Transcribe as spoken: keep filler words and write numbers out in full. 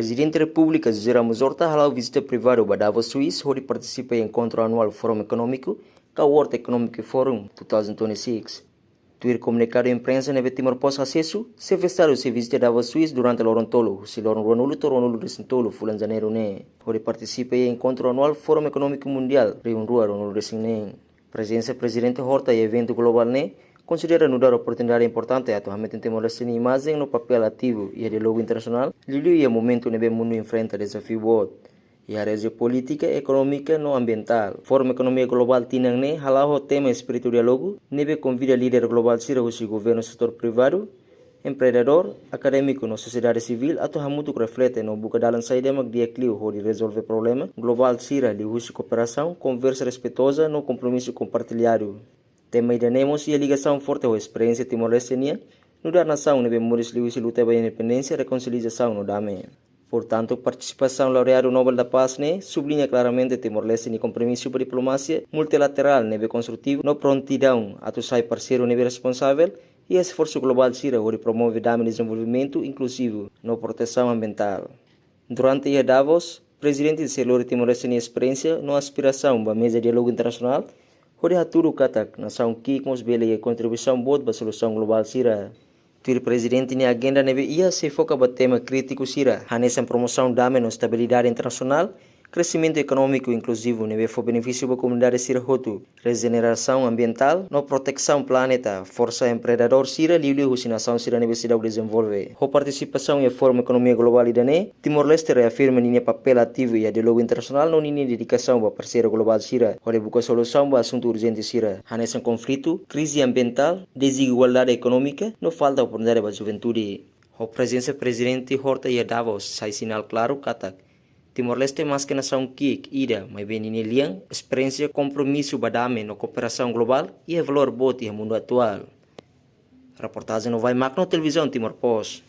Prezidente Repúblika José Ramos Horta hala'o vizita privadu ba Davos, Suíça, hodi partisipa iha enkontru anuál Fórum Ekonómiku, ka World Economic Forum twenty twenty-six. Tuir komunikadu imprensa ne'ebé Timor Post asesu, Xefe Estadu sei vizita Davos, Suíça, durante loron tolu, husi loron ruanulu to'o ruanulu-resin-tolu fulan Janeiru ne'e, hodi partisipa iha enkontru anuál Fórum Ekonómiku Mundiál rihun rua ruanulu-resin-neen. Prezensa Prezidente Horta iha eventu globál ne'e konsidera nu'udar oportunidade importante atu hametin Timor-Leste nia imajen no papél ativu iha diálogu internasionál, liuliu iha momentu ne'ebé mundu enfrenta dezafiu boot iha área jeopolítika, ekonómika no ambientál. Fórum Ekonomia Globál tinan ne'e hala'o ho tema Espíritu Diálogu, ne'ebé konvida líder globál sira husi governu, setór privadu, empreendedór, akadémiku no sosiedade sivíl atu hamutuk reflete no buka dalan saida mak di'ak liu hodi rezolve problema globál sira liuhusi kooperasaun, konversa respeitoza no kompromisu kompartilladu. Tema ida-ne'e mós iha ligasaun forte ho esperiénsia Timor-Leste nian, nu'udar nasaun ne'ebé moris liuhusi luta ba independénsia, rekonsiliasaun no dame. Portantu, partisipasaun laureadu Nobel da Paz ne'e subliña klaramente Timor-Leste nia kompromisu ba diplomasia multilaterál ne'ebé konstrutivu no prontidaun atu sai parseiru ne'ebé responsavel iha esforsu globál sira hodi promove dame, dezenvolvimentu inkluzivu no protesaun ambientál. Durante iha Davos, Prezidente sei lori Timor-Leste nia esperiénsia no aspirasaun ba meza diálogu internasionál, hodi hatudu katak nasaun ki'ik mós bele iha kontribuisaun boot ba solusaun globál sira. Tuir Prezidente nia agenda ne'ebé iha sei foka ba tema krítiku sira, hanesan promosaun dame no estabilidade internasionál, kresimentu ekonómiku inkluzivu ne'ebé fó benefísiu ba komunidade sira hotu, rejenerasaun ambientál no protesaun planeta, forsa empreendedór sira liuliu husi nasaun sira ne'ebé seidauk dezenvolve. Ho partisipasaun iha Fórum Ekonomia Globál ida-ne'e, Timor-Leste reafirma ninia papél ativu iha diálogu internasionál no ninia dedikasaun ba parseiru globál sira hodi buka solusaun ba asuntu urjente sira, hanesan konflitu, krize ambientál, dezigualdade ekonómika no falta oportunidade ba juventude. Ho prezensa Prezidente Horta iha Davos sai sinál klaru katak Timor-Leste maski nasaun ki'ik ida, maibé ninia lian, esperiénsia, kompromisu ba dame no kooperasaun globál iha valór boot iha mundu atuál. Reportajen Novai Magno, Televizaun Timor Post.